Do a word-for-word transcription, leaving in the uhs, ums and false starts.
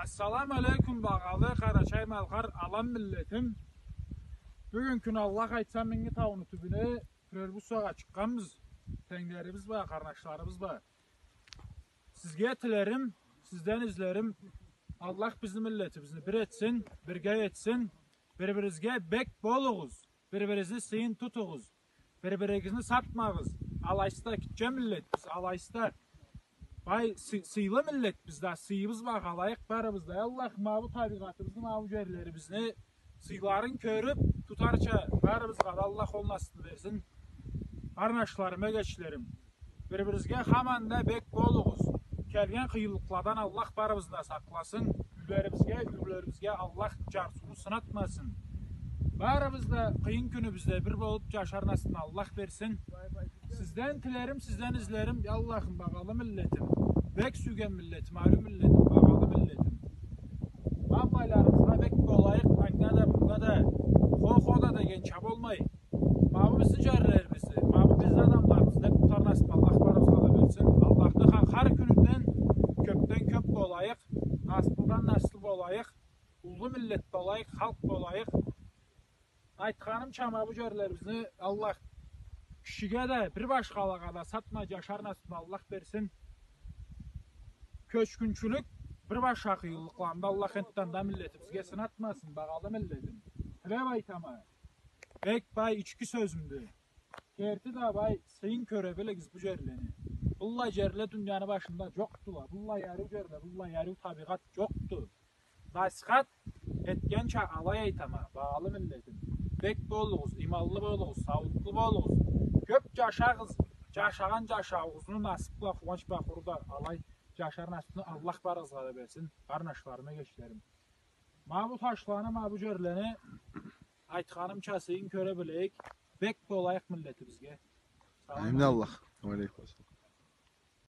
Ассаламу алейкум, багъалы къарачай-малкъар алан миллетим. Бюгюн кюн, Аллах айтса, Минги тауну тюбюне Пюрербусагъа чыкъгъанбыз. Тенглерибиз бла, къарнашларыбыз бла. Сизге тилерим, сизден излерим, Аллах бизни миллетибизни бир этсин, бирге этсин. Бир-биригизге бек болугъуз, бир-биригизни сыйын тутугъуз, бир-биригизни сатмагъыз. Алайсыз да гитче миллетбиз, алайсыз да бай, сы-, сыйлы миллетбиз да, сыйыбыз бла къалайыкъ барыбыз да. Аллах ма бу табигъатыбызны, ма бу джерлерибизни сыйларын кёрюб тутарча барыбызгъа да Аллах ол насыбны берсин. Къарнашларым, эгечлерим, бир-биригизге хаман да бек болугъуз. Келген къыйынлыкъладан Аллах барыбызны да сакъласын. Юйлерибизге, юйлерибизге Аллах джарсыуну сынатмасын. Барыбыз да къыйын кюнюбюзде бир болуб джашар насыбны Аллах берсин. Сизден тилерим, сизден излерим, Аллахым, багъалы миллетим. Бек сюйген миллетим, ариу миллетим, багъалы миллетим. Ма былайларыбызгъа бек болайыкъ, анга да, мунга да, хо-хо да дегенча болмай. Ма бу бизни джерлерибизди, ма бу бизни адамларыбыз деб тутар насыбны Аллах барыбызгъа да берсин. Аллахдан ха-, хар кюнюнден кёбден кёб болайыкъ, наслыдан наслы болайыкъ, уллу миллет болайыкъ, халкъ болайыкъ. Айтханымча, ма бу джерлерибизни Аллах кишиге да, бир башхалагъа да сатмай джашар насыбны Аллах берсин. Кёчгюнчюлюк, бир башха къыйынлыкъланы да Аллах энтда да миллетибизге сынатмасын, багъалы миллетим. Тилеб айтама. Бек бай ички сёзюмдю. Керти да бай, сыйын кёре билигиз бу джерлени. Быллай джерле дунияны башында джокъдула. Быллай ариу джерле, быллай ариу табигъат джокъду. Насихат этгенча алай айтама, багъалы миллетим. Бек болугъуз, иманлы болугъуз, саулукълу болугъуз. Кёб джашагъыз, джашагъан джашауугъузну насыб бла, къууанч бла, къуру да алай джашар насыбны Аллах барыгъызгъа да берсин, къарнашларым, эгечлерим. Ма бу ташланы, ма бу джерлени, айтханымча, сыйын кёре билейик, бек болайыкъ миллетибизге. Салам алейкум. Амин Аллах. Уа алейкум ассалам.